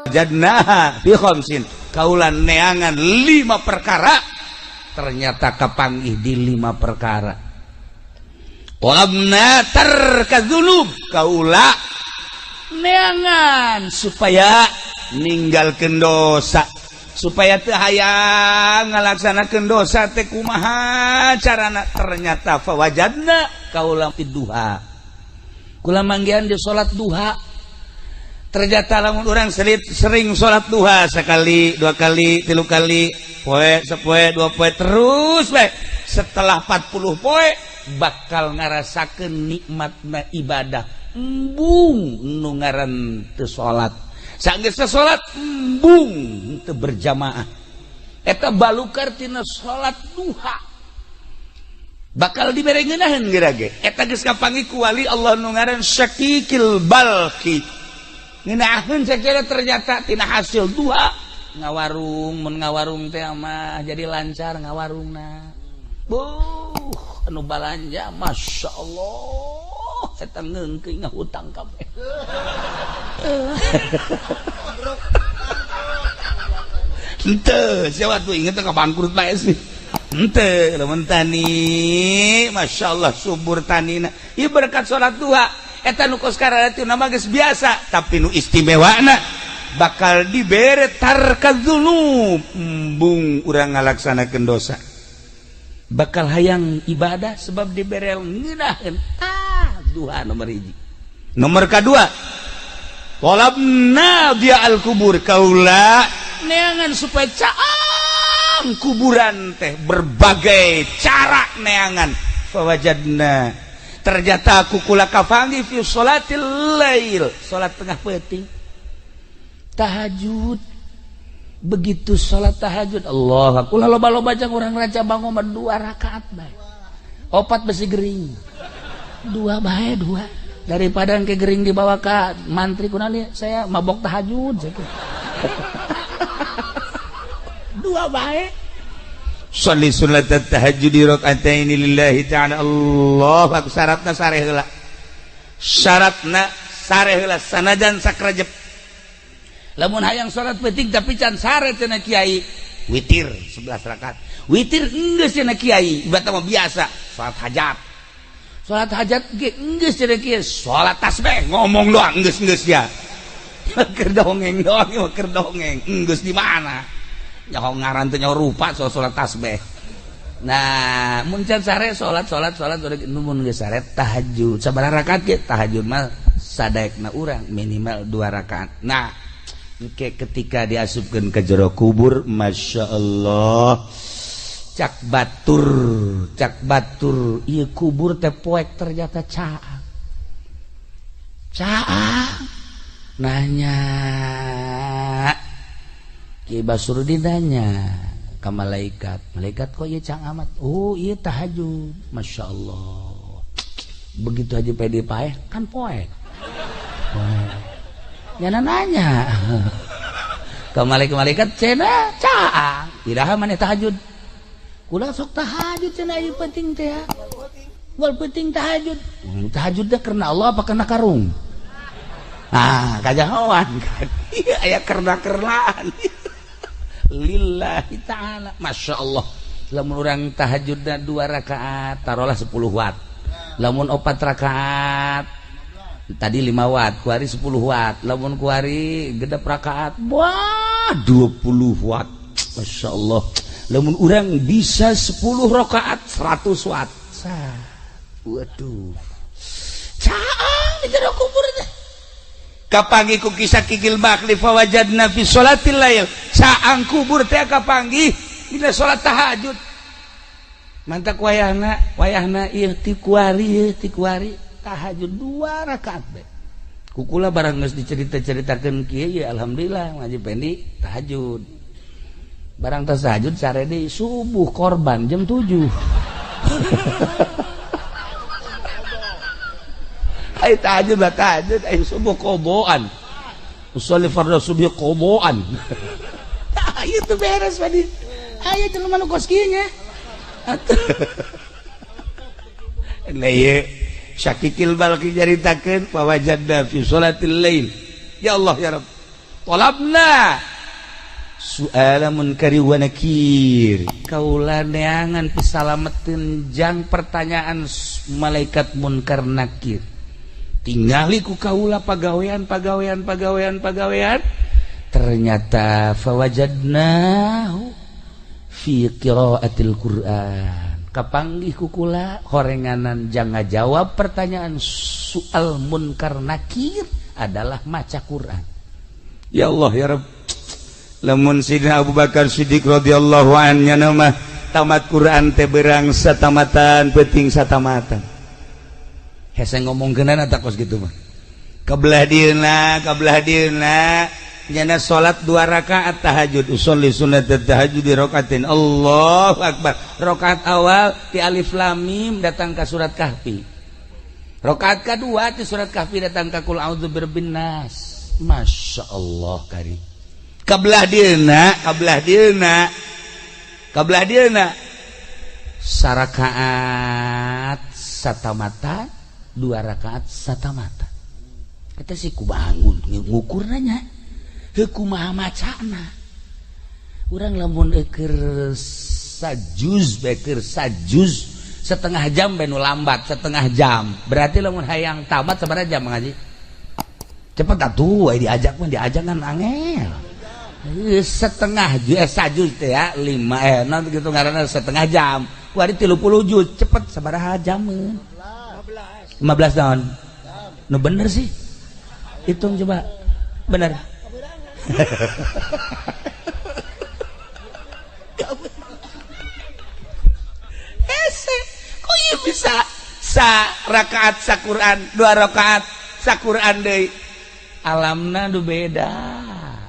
Jadnaha fi khamsin, kaula neangan 5 perkara, ternyata kapanggih di 5 perkara. Qalamna tarkadzunub, kaula neangan supaya ninggalkeun dosa, supaya teu hayang ngalaksanakeun dosa teh kumaha carana, ternyata fawajadna kaula duha. Kula manggihan di salat duha. Ternyata lamun urang sering salat duha sekali, dua kali, tilu kali, poe, sepoe, dua poe, terus bae. Setelah 40 poe bakal ngarasakeun nikmatna ibadah. Embung nu ngaran teu salat. Sanggeus salat embung teu berjamaah. Eta balukar tina salat duha. Bakal dibere ngeunaheun geura ge. Eta geus kapanggih ku wali Allah nu ngaran Syakikil Balki. Ngeunaheun sakira ternyata tina hasil duha ngawarung, mun ngawarung teh mah jadi lancar ngawarungna. Buh, anu balanja Masya Allah, eta ngeungkeun ngahutang kabeh. Henteu, sia atuh inget ka bangkrut bae sih. Henteu, lamun tani, Masya Allah subur tanina. Ieu berkat salat duha. Eta nu kos kararatu nama geus biasa, tapi nu istimewana bakal dibere tarkadzunub, embung urang ngalaksanakeun dosa. Bakal hayang ibadah sebab dibere ngeunaheun. Tah, duha nomor 1. Nomor kadua, talabna dia al-kubur, kaula neangan supaya caang kuburan teh berbagai cara neangan. Fawajadna, ternyata aku kula kafangi fi sholatil lail, salat tengah peuting, tahajud. Begitu salat tahajud, Allah aku loba-loba jang urang raja bangun mah 2 rakaat bae, 4 besi gering, 2 bae 2, daripada engke gering dibawa ka mantri kunali saya mabok tahajud sakitu. 2 bae. Sholli sunat tahajud raka'ataini lillahi ta'ala. Allah aku syaratna sare heula. Syaratna sare heula sanajan sakrajep. Lamun hayang salat peuting tapi can sare cenah kiai, witir 11 rakaat. Witir enggeus cenah kiai, ibarat mah biasa salat hajat. Salat hajat ge enggeus cenah kiai, salat tasbih ngomong doang enggeus-enggeus ya. Keur dongeng doang, keur dongeng, enggeus di mana? Nyaho ngaran teh nyaho rupa soal salat tasbih. Nah, mun can sare salat salat salat mun geus sare tahajud. Sabaraha rakaat ge tahajud mah sadaekna urang minimal 2 rakaat. Nah, engke ketika diasupkeun ke jero kubur, Masya Allah, cak batur ieu kubur teh poek ternyata caang. Caang nanya Ki Basrudin nanya ka malaikat, malaikat kok ieu cang amat? Oh, ieu tahajud. Masya Allah. Begitu aja pede paeh kan poek. Poek. Nyana nanya ka malaikat cenah caang. Iraha maneh tahajud? Kula sok tahajud cenah ieu penting teh. Wal penting tahajud. Tahajud teh karena Allah apa karena karung? Ah, kajahoan kan. Ieu aya kerna-kernaan. Lillahi ta'ala. Masya Allah. Lamun urang tahajudna 2 rakaat taruhlah 10 watt. Lamun 4 rakaat tadi 5 watt, kuari 10 watt. Lamun kuari gedep rakaat wah 20 watt. Masya Allah. Lamun urang bisa 10 rakaat 100 watt. Waduh. Caang di jero kubur teh. Kapanggih ku kisah Kikil Bakli fawajadna fi sholatil lail. Caang kubur teh kapanggih dina salat tahajud. Mantak wayahna wayahna ieu ti kuari tahajud 2 rakaat bae. Kukula barang geus dicerita-ceritakeun kieu ya alhamdulillah ngaji pendi tahajud. Barang tas tahajud sare deui subuh korban jam 7. Ay tahajud lah tahajud, ay subuh koboan. Usolli fardhu subuh koboan. Tah ieu teu beres padi. Aya jelema nu kos kieu nya. Nah ieu Syakikil Balki nyaritakeun fawajadna fi sholatil lail. Ya Allah ya Rabb. Tolabna su'ala munkari wa nakir. Kaula neangan pisalameteun jang pertanyaan malaikat munkar nakir. Tingali ku kaula pagawean pagawean pagawean pagawean, ternyata fawajadnahu fi qiraatil Qur'an. Kapanggih ku kula horenganan jang ngajawab pertanyaan soal munkar nakir adalah maca Quran. Ya Allah ya Rabb. Lamun Sidina Abu Bakar Siddiq radhiyallahu anhu mah tamat Quran teh berang satamatan peuting satamatan. Hese ngomongkeunana tak kos kitu mah. Kabelah dieuna nyana salat 2 rakaat tahajud, usolli sunat tahajud di rakaatin. Allahu akbar. Rakaat awal ti alif lam mim datang ka surat Kahfi. Rakaat kadua ti surat Kahfi datang ka qul a'udzu birabbin nas. Masya Allah kari. Kabelah dieuna sarakaat satamata, 2 rakaat satamata. Eta sih ku bangun ngukurna nya. Heuh kumaha macana. Urang lamun eukeur sajuz beker sajuz setengah jam bae nu lambat setengah jam. Berarti lamun hayang tamat sabaraha jam ngaji? Cepet atuh diajak mah diajak kan angel. Setengah sajuz teh ya 5 non gitu ngaranna setengah jam. Kuari 30 juz cepet sabaraha jameun? 15 tahun. Nu bener sih. Hitung coba. Bener. Hese, kok ieu bisa sa rakaat sa Quran, 2 rakaat sa Quran deui. Alamna nu beda.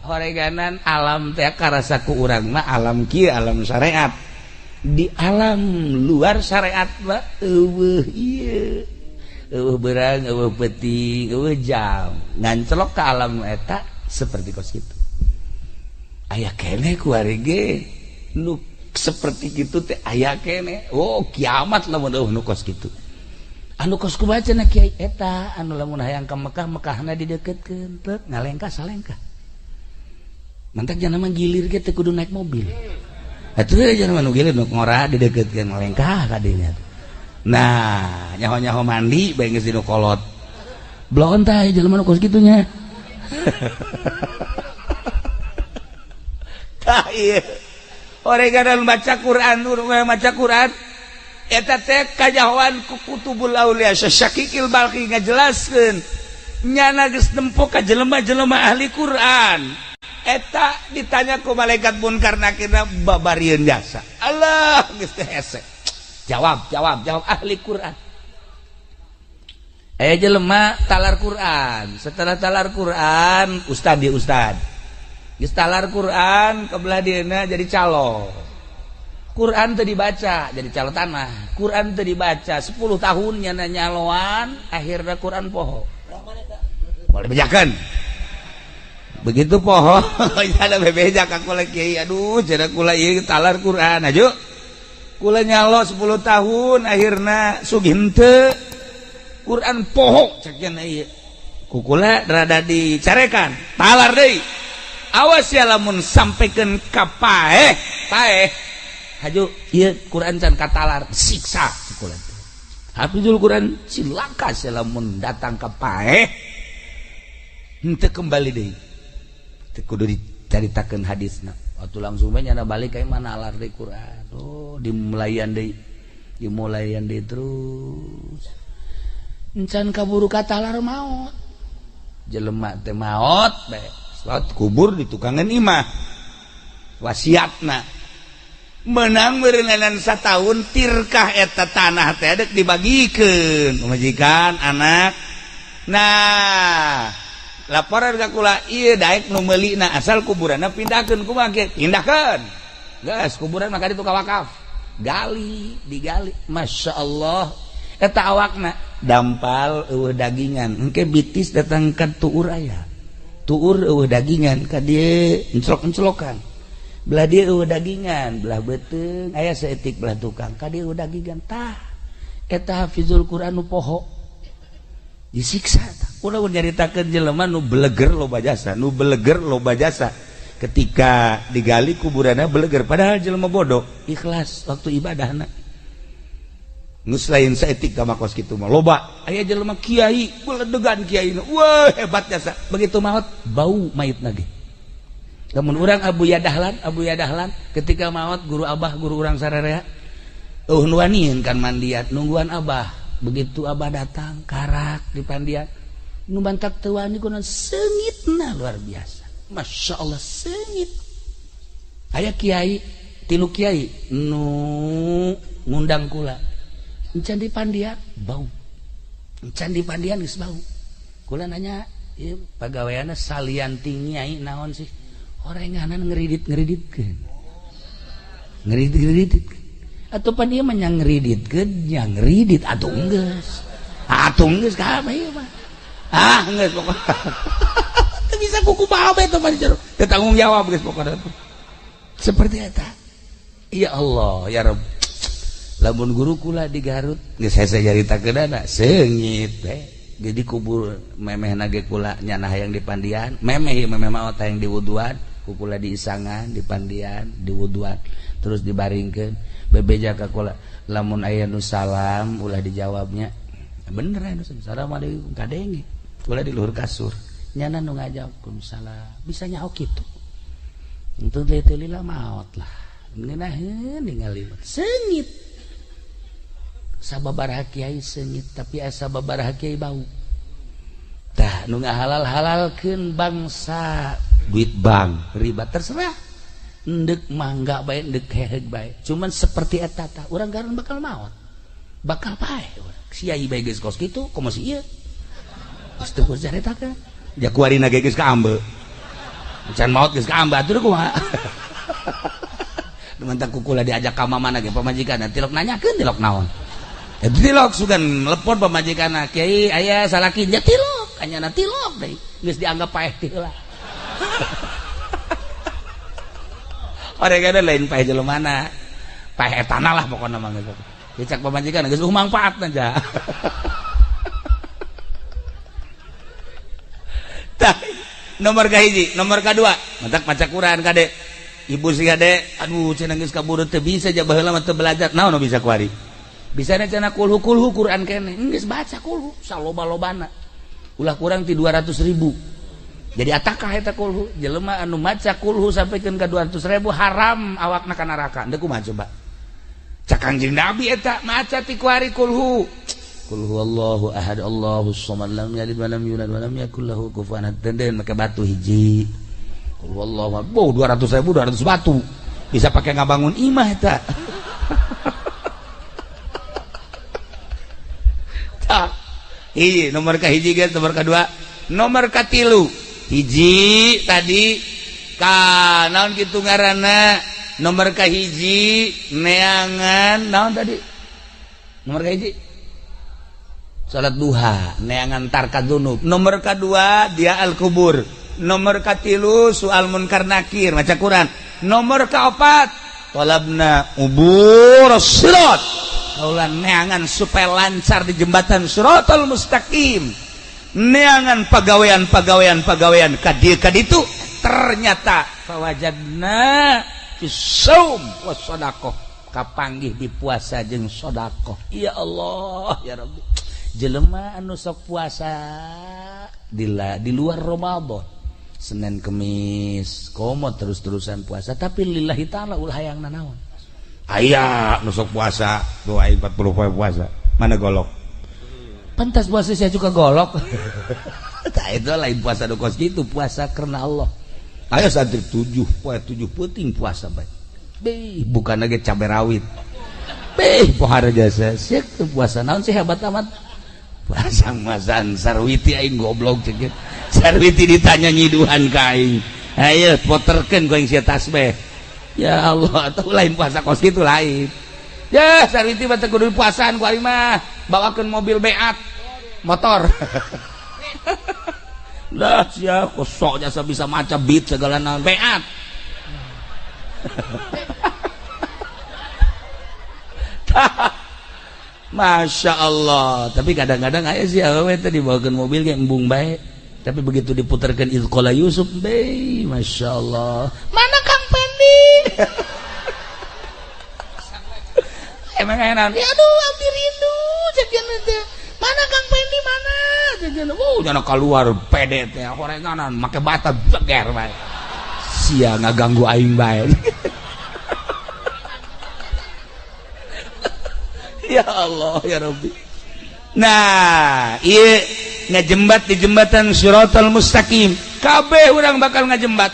Horeganan alam teh karasa ku urang mah alam kieu alam syariat. Di alam luar syariat mah eueuh ieu. Eueuh beurang, eueuh peuting, eueuh jam. Ngancelok ka alam eta seperti kos kitu. Aya keneh ku ari ge nu seperti kitu teh aya keneh. Oh, kiamat lamun eueuh nu kos kitu. Anu kos kumaha cenah kiai eta anu lamun hayang ka Mekah, Mekahna dideukeutkeun teu ngalengkah salengkah. Mantak jangan mah gilir ge teu kudu naik mobil. Atuh jangan mah nu gilir nu ngora dideukeutkeun ngalengkah ka dinya. Nah, nyaho-nyaho mandi bae geus dinu kolot. Bloon tah jelema nu kos kitu nya. Tah ieu. Oreganan baca Quran, maca Quran eta teh kajahoan ku Kutubul Aulia Syakikil Balki ngajelaskeun nyana geus nempo ka jelema-jelema ahli Quran. Eta ditanya ku malaikat munkar nakirna babarieun jasa. Allah geus teh hese. Jawab, jawab, jawab ahli Quran. Aya jelema talar Quran. Setelah talar Quran, ustad dia ustad. Geus talar Quran kebelah dieuna jadi calo. Quran teu dibaca jadi calo tanah. Quran teu dibaca 10 tahun nyana nyaloan, akhirna Quran poho. Boleh bejakeun. Begitu poho, ada bebeja ka kula kiai, aduh cenah kula ieu talar Quran aju. Kula nyalo 10 tahun akhirna sugih henteu. Quran poho cek cenah ieu. Ku kula rada dicarekan, talar deui. Awas ya lamun sampaikan ka paeh, paeh. Haju ieu Quran can katalar, siksa kula. Hafizul Quran cilaka sia lamun datang ka paeh. Henteu kembali deui. Teu kudu dicaritakeun hadisna. Waktu langsung bae nyana balik ka mana alar deui Quran. Oh, dimulayan deui. Dimulayan deui terus. Encan kaburu katalar maot. Jelema teh maot bae. Salat kubur di tukangan imah. Wasiatna menang meureunana satahun tirkah eta tanah teh dek dibagikeun pamajikan anak. Nah, laporan ka kula ieu daek nu meulina asal kuburanna pindahkeun kumaha ge? Pindahkeun. Geus kuburan mah ka ditu ka wakaf. Gali, digali. Masya Allah. Eta awakna dampal eueuh dagingan. Engke bitis datang ka tuur aya. Tuur eueuh dagingan ka dieu enclok-enclokan. Belah dieu eueuh dagingan, belah beuteung aya saeutik belah tukang ka dieu eueuh dagingan. Tah eta hafizul Quran nu poho. Disiksa tah. Ulah nyaritakeun jelema nu beleger loba jasa, nu beleger loba jasa. Ketika digali kuburanna beleger, padahal jelema bodoh, ikhlas waktu ibadahna. Geus lain saetik ka makos kitu mah loba. Aya jelema kiai, beledegan kiai. Wah, hebat jasa. Begitu maot bau mayitna ge. Lamun urang Abu Yadahlan ketika maot guru abah guru urang sararea eueuh nu wanian kan mandian nungguan abah. Begitu abah datang karak di pandian nu bantak teu wani kunaon seungitna luar biasa. Masya Allah seungit. Aya kiai tilu kiai nu ngundang kula. Encan di pandian bau. Encan di pandian geus bau. Kula nanya, ieu pagaweanna salian ti nyai naon sih? Orenganan ngeridit-ngeriditkeun. Ngeridit-ngeriditkeun. Atuh pan ieu mah nya ngeriditkeun, nya ngeridit atuh geus. Atuh geus kabeh ieu mah. Ah, geus pokona. Teu bisa kuku bae teh mah jero. Teu tanggung jawab geus pokona. Seperti eta. Ya Allah, ya Rabb. Lamun guru kula di Garut geus hese nyaritakeunana seungit teh. Jadi kubur memehna ge kula nyana hayang di pandian, memeh ieu memeh maot hayang diwuduan, ku kula diisangan di pandian, diwuduan, terus dibaringkeun. Bebeja ka kula, lamun aya nu salam ulah dijawabnya. Bener aya nu assalamualaikum kadenge. Kula di luhur kasur. Nyana nu ngajawab salam. Bisa nyaho kitu. Entu teu lila maot lah. Ngeunaheun ningali seungit. Sababaraha kiai seungit tapi asa sababaraha kiai bau. Tah nu ngahalal-halalkeun bangsa duit bank riba terserah. Endek mangga bae endek heheug bae. Cuman seperti eta tah urang garun bakal maot. Bakal paeh urang. Kiai bae geus kos kitu komo si ieu. Geus teu kudu caritakeun. Ja kuarina ge geus kaambe. Can maot geus kaambe atuh kumaha. Mantap kukula diajak ka mamana ge pamajikan tilok nanyakeun tilok naon. Tilok sugan lepon pamajikan kiai aya salaki nya tilok anyana tilok deui geus dianggap paeh teh heula. Oregana lain paeh jelemana. Paeh etana lah pokona mah geus. Dicak pamajikan geus mangfaatna ja. Tah nomor kahiji, nomor kadua, mantak maca Quran kade. Ibu si kade, aduh cenah geus kaburu teu bisa ja baheula mah teu belajar. Naon bisa kuari? Bisa cenah kulhu-kulhu Quran kene. Geus baca kulhu saloba-lobana. Ulah kurang ti 200.000. Jadi atakah eta kulhu? Jelema anu maca kulhu sampikeun ka 200.000 haram awakna ka neraka. Deuk kumaha coba? Cak Kangjeng Nabi eta maca ti kuari kulhu. Qul huwallahu ahad Allahus samad lam yalid wa lam yulad wa lam yakul lahu kufuwan ahad. Den make batu hiji. Qul huwallahu ahad. 200.000 200 batu. Bisa pakai ngabangun imah eta. Hiji nomor ka hiji guys, nomor kedua, nomor katilu. Hiji tadi ka naon kitu ngaranna? Nomor ka hiji neangan naon tadi? Nomor ka hiji salat duha, neangan tarka dzunub. Nomor kedua dia al kubur. Nomor katilu soal munkar nakir maca Quran. Nomor kaopat talabna ubur sirat. Kaulah neangan supaya lancar di jembatan siratal mustaqim. Neangan pagawean kadieu kaditu ternyata fawajadna fis shaum was sadaqah kapanggih di puasa jeung sedekah. Ya Allah ya Rabbi. Jelema anu sok puasa di luar Ramadan, Senin Kemis komo terus-terusan puasa tapi lillahi ta'ala ulah hayang nanaon. Aya nu sok puasa, tuh aing 40 poe puasa. Mana golok? Pantas puasa saya juga golok. Tah itu lain puasa nu kos kitu, puasa karena Allah. Aya santri 7 poe 7 peuting puasa bae. Beh, bukan lagi cabe rawit. Beh, pohara jasa. Sia puasa naon sih hebat amat. Puasa masan sarwiti aing goblok cek. Sarwiti ditanya nyiduhan ka aing. Ayo poterkeun ku aing sia tasbih. Ya Allah, atau lain puasa kos kitu lain. Ya, sarwiti mah teu kudu puasaan ku aing mah. Bawakeun mobil beat, motor. Lah sia kosok jasa bisa maca beat segala naon beat. Masya Allah. Tapi kadang-kadang aya sih awewe teh dibawakeun mobil ge embung bae. Tapi begitu diputarkan Izqala Yusuf, be, Masya Allah. Mana Kang Pendi? Emang aya naon? Ya aduh, abdi rindu ceuk teh. Mana Kang Pendi mana? Ceuk. Oh, jangan keluar pede teh, horenganan make bata beger bae. Sia ngaganggu aing bae. Ya Allah, ya Rabbi. Nah, ieu ngajembat di jembatan Shiratal Mustaqim. Kabeh urang bakal ngajembat.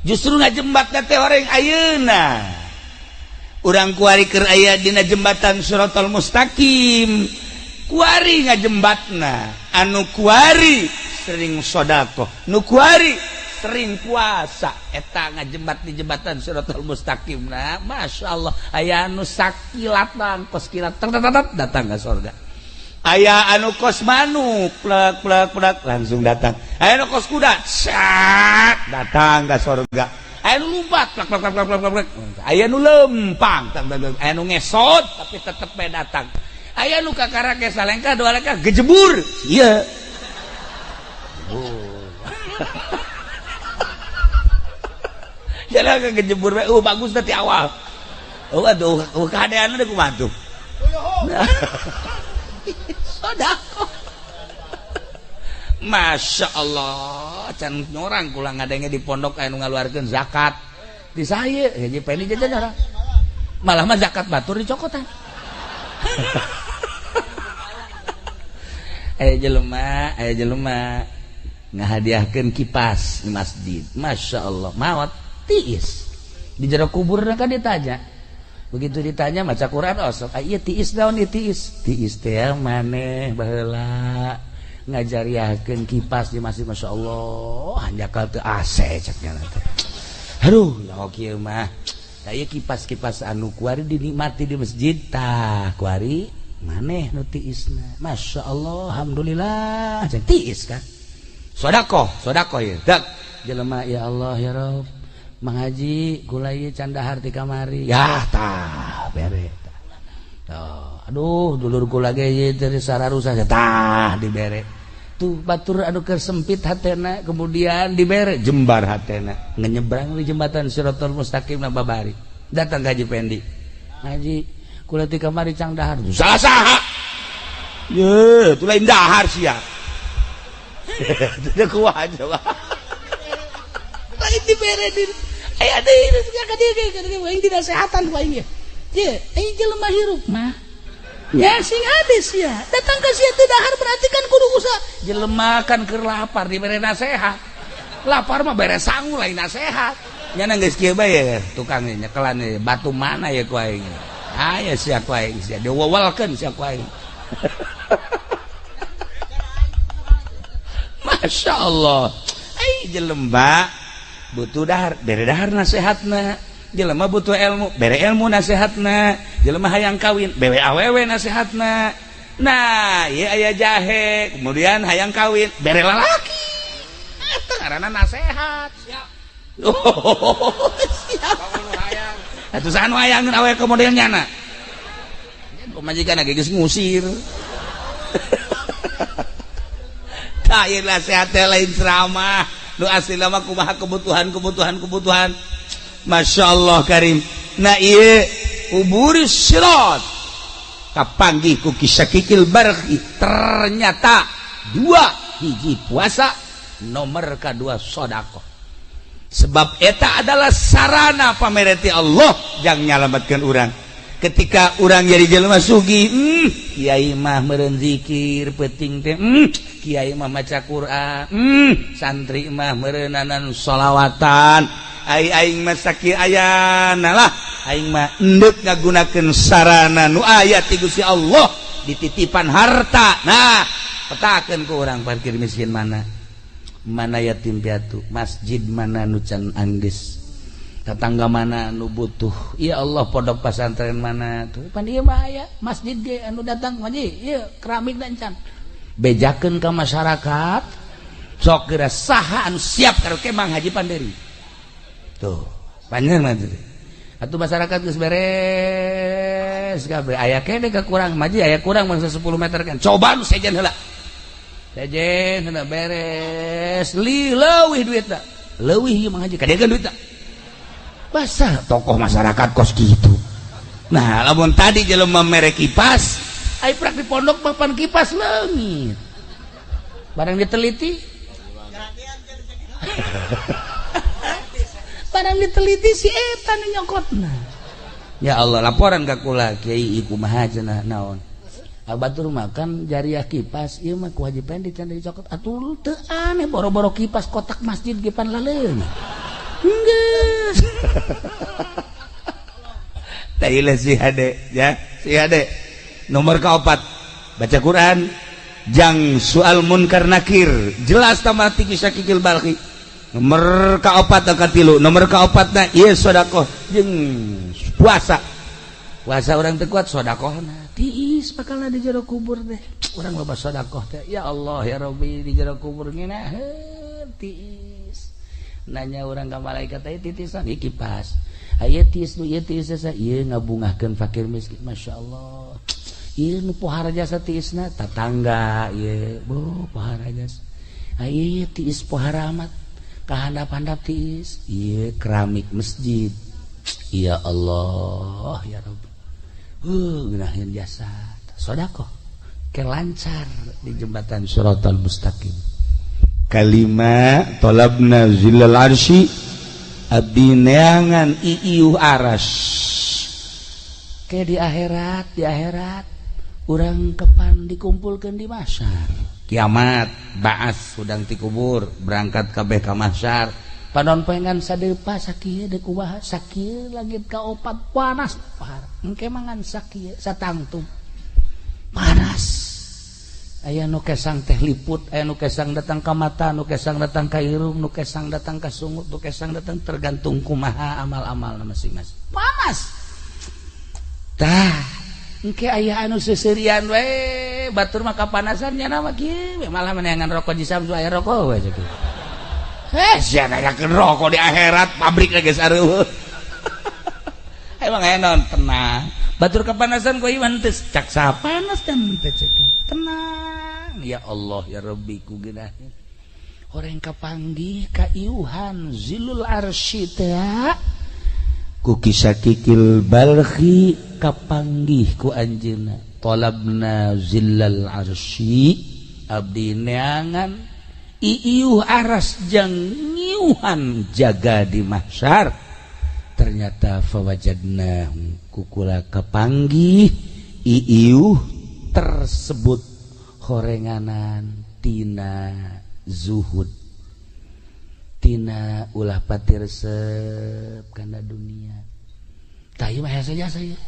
Justru ngajembat teh orang ayeuna. Urang kuari keur aya dina jembatan Shiratal Mustaqim. Kuari ngajembatna. Anu kuari sering sedekah, nu kuari sering puasa. Eta ngajembat di jembatan Shiratal Mustaqim. Nah, Masya Allah, aya anu sakilatan kos kilat datang ke surga. Aya anu kos manuk plek plek plek langsung datang. Aya anu kos kuda sak datang ke surga. Aya anu lompat plek plek plek plek plek. Aya anu lempang, aya anu ngesot tapi tetep bae datang. Aya anu kakarake salengkah dua lengkah gejebur. Ieu. Oh. Jalan kejebur bae, bagus teh ti awal. Oh aduh, kahadeanna deui kumaha tuh. Sedekah. Masya Allah, can nyorang kula ngadenge di pondok aya nu ngaluarkeun zakat. Di saya, hiji peni jajan orang. Malah mah zakat batur dicokotan. Aya jelema ngahadiahkeun kipas di masjid. Masya Allah, maot tiis. Di jero kuburna kan ditanya. Begitu ditanya maca Quran osok, ieu tiis naon ieu tiis? Tiis teh maneh baheula ngajariahkeun kipas di masjid. Masya Allah, hanjakal teu AC cek nya teh. Aduh, nyaho kieu mah. Tah ieu kipas-kipas anu kuari dinikmati di masjid tah kuari maneh nu tiisna. Masya Allah, alhamdulillah cek tiis kan. Sedekah, sedekah ieu. Dak jelema ya Allah ya Rabb. Mang Haji kula ieu can dahar ti kamari. Yah tah bere tah. Tuh, aduh dulur kula ge ieu teh sararusah tah dibere. Tuh batur anu keur sempit hatena kemudian dibere jembar hatena. Ngenyebrang di jembatan Shiratal Mustaqim na babari. Datang ka Haji Pendi. Haji kula ti kamari cang dahar. Salah saha? Ye, tu lain dahar sia. Teu kuat coba. Lain dibere di aya deui ka dieu aing dinasehatan ku aing ye. Ye, aing jelema hirup mah. Ya sing hade sia. Datang ka sia teu dahar berarti kan kudu usaha. Jelema kan keur lapar dibere nasehat. Lapar mah bere sangu lain nasehat. Nya geus kieu bae tukang nyekelan batu mana ya ku aing. Aya sia ku aing sia diwewelkeun sia ku aing. Masya Allah. Ai jelema butuh dahar, bere dahar nasehatna. Jelema butuh ilmu, bere ilmu nasehatna. Jelema hayang kawin, bere awewe nasehatna. Nah, ieu aya jahe, kemudian hayang kawin, bere lalaki. Eta ngaranna nasehat. Siap. Oh, siap. Atuh saha nu hayangeun awewe ka model nyana? Pamajikan ge geus ngusir. Tah ieu nasehat teh lain ceramah. Nu asli lama kumaha kebutuhan. Masya Allah karim. Nah ieu uburis sirat kapanggih ku kisakikil barhi. Ternyata dua hiji puasa, nomor kedua sedekah. Sebab eta adalah sarana pamereti Allah yang nyalamatkan urang. Ketika urang jadi jelema sugih, kiai mah meureun zikir peuting teh, kiai mah maca Quran, santri mah meureunanan sholawatan. Ai aing mah sakieu ayana lah, aing mah endek ngagunakeun sarana nu aya ti Gusti Allah dititipan harta. Nah, petakeun ku urang parkir miskin mana? Mana yatim piatu, masjid mana nu can anggeus, tetangga mana anu butuh. Ya Allah, pondok pesantren mana tuh pan ieu mah aya masjid ge anu datang haji ieu keramik dan can bejakeun ka masyarakat. Sok geura saha anu siap karaoke Mang Haji Panderi tuh panjang mah teh atuh masyarakat geus beres. Beres kabeh aya keneh kekurang maji aya kurang mangsa 10 meter kan. Coba nu sejen heula. Sejen heula beres. Li leuwih duitna. Leuwih ieu Mang Haji kadegan duitna. Basah tokoh masyarakat kos kitu. Nah, lamun tadi jelema mere kipas, ai prak di pondok papan kipas leungit. Barang diteliti. Barang diteliti si eta nu nyokotna. Ya Allah, laporan ka kula kiai kumaha cenah naon. Batur makan jariah kipas ieu mah kewajiban dicanda dicokot atuh teu aneh boro-boro kipas kotak masjid ge pan laleung. Geus. Tailah si hade ya, si hade. Nomor kaopat baca Quran jang soal munkar nakir jelas tambah tinggi Syakikil Balkhi. Nomor kaopat katilu, nomor kaopatna ieu sedekah jeung puasa. Puasa orang teu kuat sedekahna tiis bakalna di jero kubur teh. Urang loba sedekah teh ya Allah ya Rabbi di jero kubur ngeunaheun tiis. Nanya urang ka malaikat teh titisan ieu kipas. Aya tiis nu ieu tiis ieu ngabungahkeun fakir miskin masyaallah. Ieu nu pohara jasa tiisna tatangga ieu bo pohara jasa. Ieu tiis pohara amat kahandap-handap tiis ieu keramik masjid. Ya Allah ya Rabbi. Ngeunaheun jasa sedekah ke lancar di jembatan Shiratal Mustaqim. Kalima talabna zillal arsy abdi neangan iiuh aras. Ke di akhirat urang kepan dikumpulkeun di mahsyar. Kiamat baas hudang ti kubur berangkat kabeh ka mahsyar. Panon poengan sadepa sakieu deuk kumaha sakieu langit kaopat panas parah. Engke mangan sakieu satangtung panas. Aya nu kesang teh liput, aya nu kesang datang ka mata, nu kesang datang ka irung, nu kesang datang ka sungut, nu kesang datang tergantung kumaha amal-amalna masing-masing. Panas. Tah, engke aya anu seuseurian we, batur mah kapanasan nya mah kieu malah meneangan rokok di Samsu aya rokok we kieu. Sia nanyakeun rokok di akhirat pabrik geus areueuh. Emang aya naon tenang. Batur kepanasan ku iman teu cak sapanas dan teu cek. Tenang ya Allah ya Rabbi ku geunaheun. Horeng kapanggih ka iuhan zilul arsy teh ku Kisakikil Balkhi kapanggih ku anjeunna. Talabna zillal arsy abdi neangan iiuh aras jang ngiuhan jaga di mahsyar. Ternyata fawajadna kukula kapanggih iiuh tersebut horenganan tina zuhud tina ulah pati resep kana dunia. Tah ieu mah hese jasa ieu.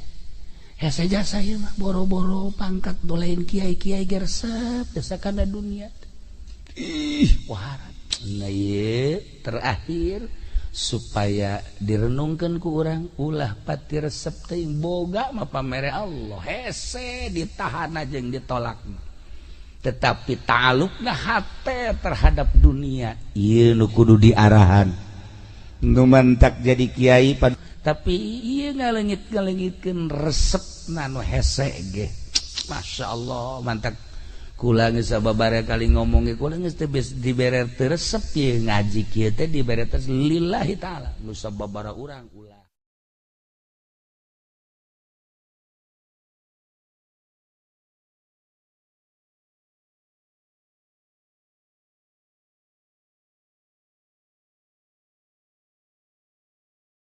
Hese jasa ieu mah boro-boro pangkat dolain kiai-kiai ge resep jasa kana dunia. Ih, wah, nah ieu terakhir supaya direnungkeun ku urang ulah pati resep teuing boga mah pamere Allah hese ditahan jeung ditolak. Tetapi ta'alukna hate terhadap dunia ieu nu kudu diarahan. Nu mantak jadi kiai tapi ieu ngalengit-ngalengitkeun resepna nu hese ge. Masya Allah mantak kula geus sababaraha kali ngomong ge kula geus teu dibere teu resep ieu ngaji kieu teh dibere teh lillahi taala nu sababaraha urang ulah.